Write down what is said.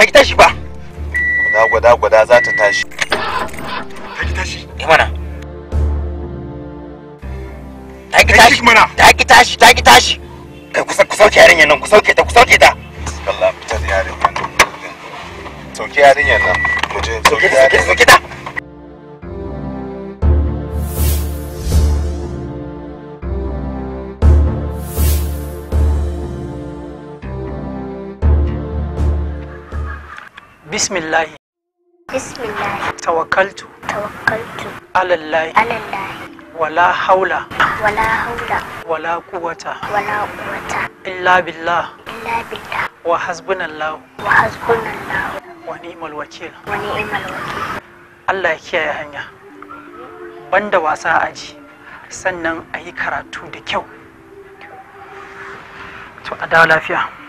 Ta ki tashi ba. Gwada gwada gwada za ta tashi. Ta ki tashi. Eh mana. Ta ki tashi mana. Ta ki tashi, ta ki tashi. Kai ku sauke yarinyar nan, ku sauke ta, ku sauke ta. Allah fita da yarinyar nan. Sauke yarinyar nan. Mu je sauke ta, sauke ta, sauke ta. Bismillahi. Bismillahi. Tawakkaltu. Tawakkaltu. Alallahi. Alallahi. Wala haula. Wala haula. Wala quwwata. Wala quwwata. Illa billah. Illa billah. Wa hasbunallahu. Wa hasbunallahu. Wa ni'mal wakil. Wa ni'mal wakil. Allah ya kiyaye hanya. Banda wasa a aji. Sannan a yi karatu da kyau. To a dawo lafiya.